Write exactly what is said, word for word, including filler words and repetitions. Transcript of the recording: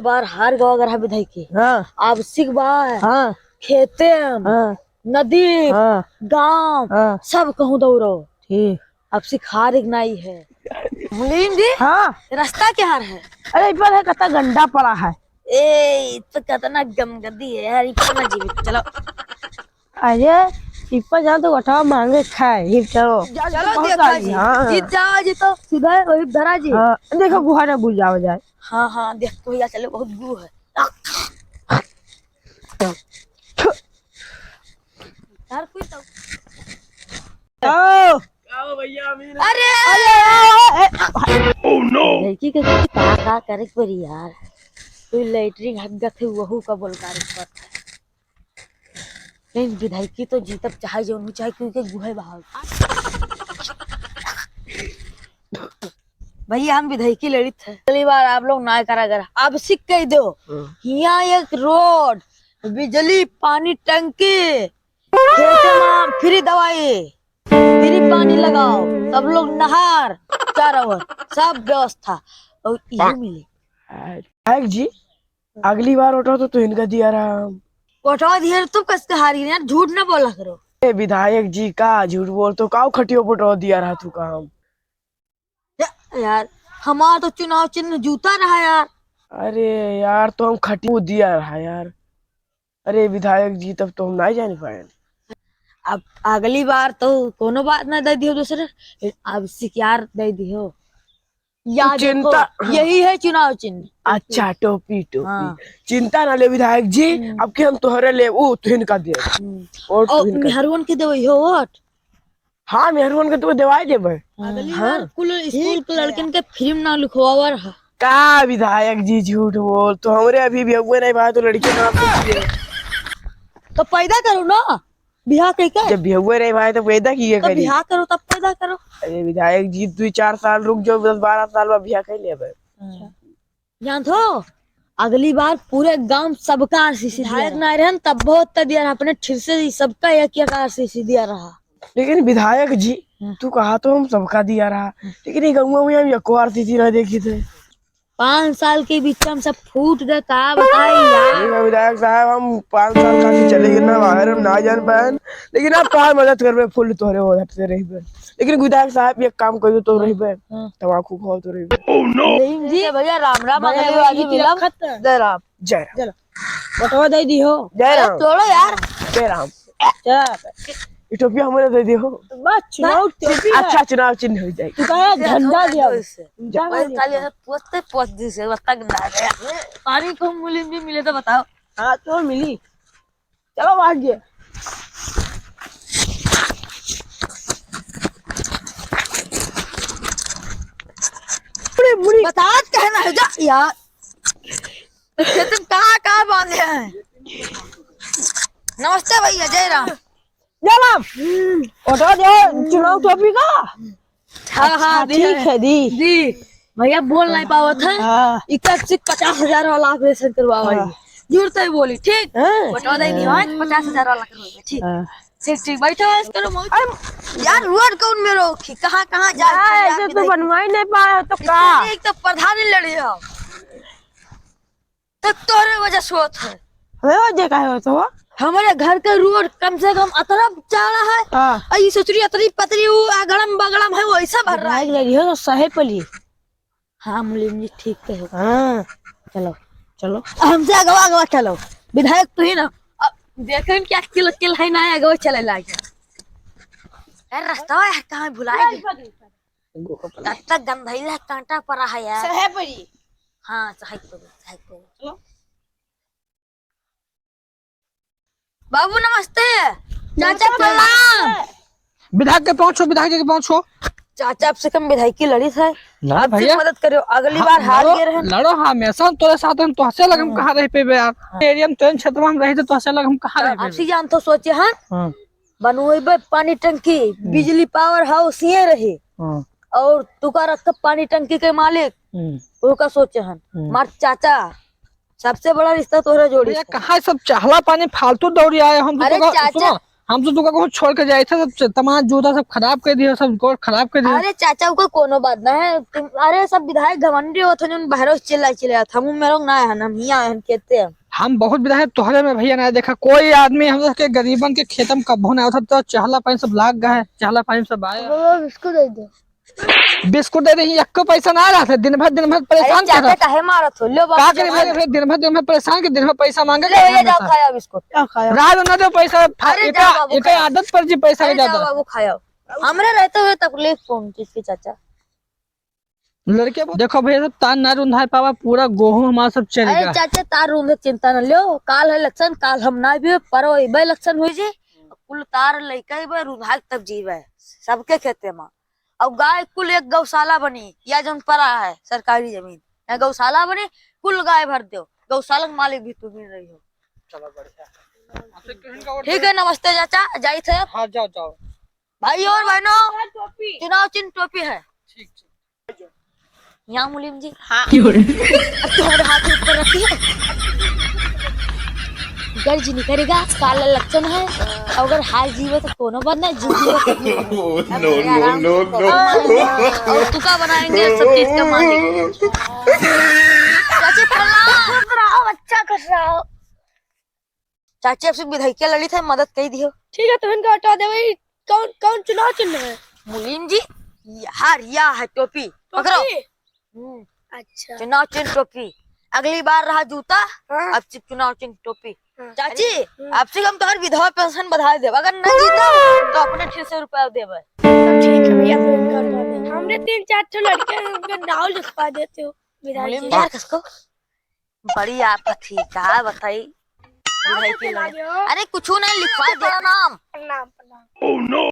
बार हार गवा अगर हम विधायकी। हाँ। अब सिख बा। हाँ। खेते में, हाँ। नदी, हाँ। गाँव, हाँ। सब कहूँ दौड़ो। ठीक। अब सिख हार एक नाई है। मुलीम जी, हाँ। रास्ता क्या हार है? अरे, इस पर है, कितना गंदा पड़ा है। ए, इ तो कितना गमगदी है यार, इ पर ना जीवित, चलो। अरे, इ पर जान तो गोठवा मांगे खाए, ही चलो। चलो, बहुत देखा गाड़ी, जी। हाँ, हाँ। जीत जाओ जी तो सीधा वही धरा जी। हाँ, देखो गुहा ना भूल जाओ जाए। हाँ, हाँ, देख तो भैया चलो, बहुत गू है। यार, कोई तो आओ। आओ भैया, अमीन। अरे! अरे, आओ, ए, Oh no! लड़की के का, का करे के पड़ी यार? कोई लैट्रिन हगत है, वहू का बोल करे के पड़ता है। नहीं, विधायकी तो जीतब, चाहे जौन हो, चाहे क्यों के गुहे भाग। भैया, हम विधायकी लड़ित है। अगली बार आप लोग ना करा करा। अब सिख कह दो। हाँ। हियाँ एक रोड, बिजली, पानी टंकी, खेते में free दवाई, free पानी लगाओ, सब लोग नहार, चारों ओर, सब व्यवस्था। और इहे मिले। विधायक जी, अगली बार वोटवा तो तुहिन का दिया रहा हम। वोटवा दिए रहे, तुम कैसे हारी रहे यार, झूठ ना बोला करो। ए विधायक जी, का झूठ बोल तो, का खटियो वोटवा दिया रहा तू का हम? या-, यार, हमारा तो चुनाव चिन्ह जूता रहा यार। अरे यार, तो हम खटियो दिया रहा यार। अरे विधायक जी, तब तो हम नहीं जान पाए। अब अगली बार तो कोनो बात ना दे दियो दूसरे, अब सिक्यार दे दियो। या देखो, चिंता, हाँ। यही है चुनाव चिन्ह। अच्छा, टोपी, टोपी। हाँ। चिंता ना ले विधायक जी, हम्म। अब के हम तोहरे ले, ऊ तुहिन का दे। हम्म। और और तुहिन का मेहरुअन के देवे हो वोट? हाँ, मेहरुअन के तो देवाई देबे। अगली हाँ। बार कुल स्कूल के लड़कन के free में ना लिखवावा रहा। का विधायक जी झूठ बोल, तो हमरे अभी भी हुए नहीं भाई, तो लड़के ना पूछिए। तो पैदा करो ना, बियाह कह के। जब भी हुए नहीं भाई, तो पैदा किए तो करी। बियाह करो, तब पैदा करो। अरे विधायक जी, दो चार साल रुक जाओ, दस बारह साल बाद बियाह कर लेबे। अच्छा। जानत हो, अगली बार पूरे गांव सबका आरसीसी दिया विधायक रहा। ना रहन, तब बहुत दिया रहा, अपने ठीक से ही सबका एक एक आरसीसी दिया रहा। लेकिन विधायक जी, हाँ। तू कहा तो हम सबका दिया रहा, हाँ। लेकिन ये गौवा में हम एको आरसीसी ना देखी थे। पाँच साल के बीच में सब फूट गए, का बताई यार। ठीक है विधायक साहब, हम पाँच साल खातिर चले गए ना बाहर, हम ना जान पाए, लेकिन आप तोहार मदद करबे, full तोहरे वो हट से रहिबे। लेकिन विधायक साहब, एक काम करियो तो रहिबे, हाँ। तमाकू खाओ तो रहिबे। Oh no! लेकिन जी, ठीक है भैया, राम राम, भैया, अगली बार भी मिलब। जय राम। जय राम। चलो, बटवा दे दी हो। जय अरे, राम। छोड़ो यार। जय राम। चल। ये टोपिया हमरे दे दी हो। बस, चुनाव टोपी है। अच्छा, चुनाव चिन्ह हो जाए। तू कहा झंडा दिया। झंडा वही दिया। खाली है, पोतते पोत दी से, बस तक ना गया। पानी को मुलीम भी मिले तो बताओ। हाँ, तो मिली। चलो आगे। मुड़ी, मुड़ी। बतात कहना है जा यार। तुम कहाँ, कहाँ बांधे हैं? नमस्ते भैया, जय राम। जय राम। हम्म। उठा दे, चुनाव टोपी का? हाँ, हाँ, अच्छा, दी ठीक है। है, दी। दी। भैया बोल नहीं पावत है। हाँ। इक्कीस पचास हजार वाला ऑपरेशन करवावा हाँ। है। जुड़ते ही बोली, ठीक? हाँ। बटवा दे दी, हाँ, पचास हजार वाला करवावा, ठीक। हाँ। ठीक, ठीक, बैठो, ऐसे करो, मौज। अरे, यार, रोड कौन में रोकी? कहाँ, कहाँ जाए? यार, यार, जब तू विधायक बनवाई नहीं पाए हो, तो का? एक तो प्रधानी लड़े हो। तो तोरे वजह से होत है। हमें वजह काहे होत हो? हमारे घर के रोड कम से कम अतना चौड़ा है। हाँ। और ये ससुरी अतरी पतरी, वो अगड़म बगड़म है, वैसा भर रहा है। भाग रही हो तो सहे पली। हाँ, मुलीम जी, ठीक कहे। हाँ। चलो। चलो। हमसे अगवा, अगवा चलो। विधायक तू ही ना। अब देखें क्या किल, किल है ना, अगवा चले लागे। अरे, रास्ता है, कहाँ भुला गए? तब तक गंधैला कांटा पड़ा है यार। सहे पड़ी। हाँ, सहे पड़ी, सहे पड़ी। चलो। बाबू नमस्ते। चाचा नमस्ते। प्रणाम। विधायक के पहुंचो, विधायक के पहुंचो। चाचा, आपसे कम विधायक की लड़ी है। ना आपसे भैया। मदद करो, अगली हाँ, बार हार लड़ो, गए रहे। लड़ो, हाँ, हमेशा हम तोरे साथ हैं, तोहसे लग हम हाँ। कहाँ रह पेबे यार? हाँ। एरिया में, तोरे क्षेत्र में हम रहे थे, तोहसे लग हम कहाँ रह पेबे? आपसे जान तो सोचे हैं। हाँ। बनवेबे पानी टंकी, हम्म। बिजली पावर हाउस ये रही। हाँ। और तुका रख पानी टंकी के मालिक, हम्म। ओका सोचे हन। हम्म। मार चाचा, सबसे बड़ा रिश्ता तोहरा जोड़ी भैया, से। कहाँ सब चहला पानी फालतू दौड़ी आए हम तो अरे तोका, चाचा। सुनो, हम तो तुका कहूँ छोड़ के जाए थे, सब च-, तमाम जूता सब खराब कर दिया, सब रिकॉर्ड खराब कर दिया। अरे चाचा, ओकर कोनो बात ना है। तुम, अरे सब विधायक घमंडी होत हैं, जोन बहरो चिल्ला चिल्ला था। हम मेरे ना है, हम हियाँ हैं, कहते हैं। हम बहुत विधायक तोहरे में भैया ना देखा, कोई आदमी हम लोग के गरीबन के खेतम कब्बो ना होता, तो चहला पानी सब लाग गए, चहला पानी सब आया। बाबा, बिस्कुट दे दो। बिस्कुट दे रही, एको पैसा ना रहत है, दिन भर, दिन भर अरे परेशान कर चाचा, रहा। काहे मारत हो? लो बाबू, का करे जमा भाई, लो। फिर दिन भर, दिन भर परेशान के, दिन भर पैसा मांगे लो, ये जाओ, खाया बिस्कुट। क्या खाया? रहा दो, ना दो पैसा, फा-, अरे एका, जाओ बाबू, एका खाया। आदत पर जी पैसा अरे के जाओ ज्यादा। बाबू, खाया। हमरे रहते हुए तकलीफ कौन चीज की चाचा? लड़के बोल, देखो भैया, सब तार ना रुंधाए पावा, पूरा गेहूं हमारा सब चल अरे गया। चाचा, तार रुंधे चिंता न लियो, काल है इलेक्शन, काल हम ना भी परो इबे इलेक्शन हुई जी, कुल तार लइका इबे रुंधाए तब जीवे, सबके खेते में। और गाय कुल एक गौशाला बनी, या जौन परा है सरकारी जमीन, या गौशाला बनी, कुल गाय भर दो, गौशाला के मालिक भी तू ही रही हो। चलो बढ़िया। ठीक है, नमस्ते चाचा, जाई थे। हाँ, जाओ, जाओ। भाई और बहनों, टोपी। चुनाव चिन्ह टोपी है। ठीक, ठीक। यहाँ मुलीम जी। हाँ। अब तुम्हारे हाथ ऊपर रखिए। गर्ज नहीं करेगा, काला लक्षण है। अगर हार जीवे तो कोनो बात ना, जीत जीवे तो कोनो बात ना। Oh, no, no, no, no। और तुका बनाएंगे सब चीज का मालिक। चाची प्रणाम। खुश रहो, अच्छा खुश रहो। चाची, आपसे विधायकिया लड़ी थे, मदद कई दियो। ठीक है, तो इनका हटा दे भाई। कौन, कौन चुनाव चिन्ह है? मुलीम जी, ये हार, या है टोपी। टोपी? पकड़ो। हम्म। अच्छा। चुनाव चिन्ह टोपी। अगली बार रहा जूता, हाँ। अब से चुनाव चिन्ह टोपी। हाँ। चाची, हम्म। अब से हम तोहर विधवा पेंशन बढ़ा देब। अगर न जीतो, तो अपने छह सौ रुपया देबे। तो ठीक है भैया, तो इनका हटा दे। हमरे तीन चार ठो लड़के हैं, उनके नाव लिखवा देते हो विधायक मुलीम जी। यार, किसको? बड़ी आफत ही, का बताई? का विधायक की लड़ाई। अरे कुछ नहीं, लिखवा दे। प्रणाम। प्रणाम, प्रणाम। Oh no!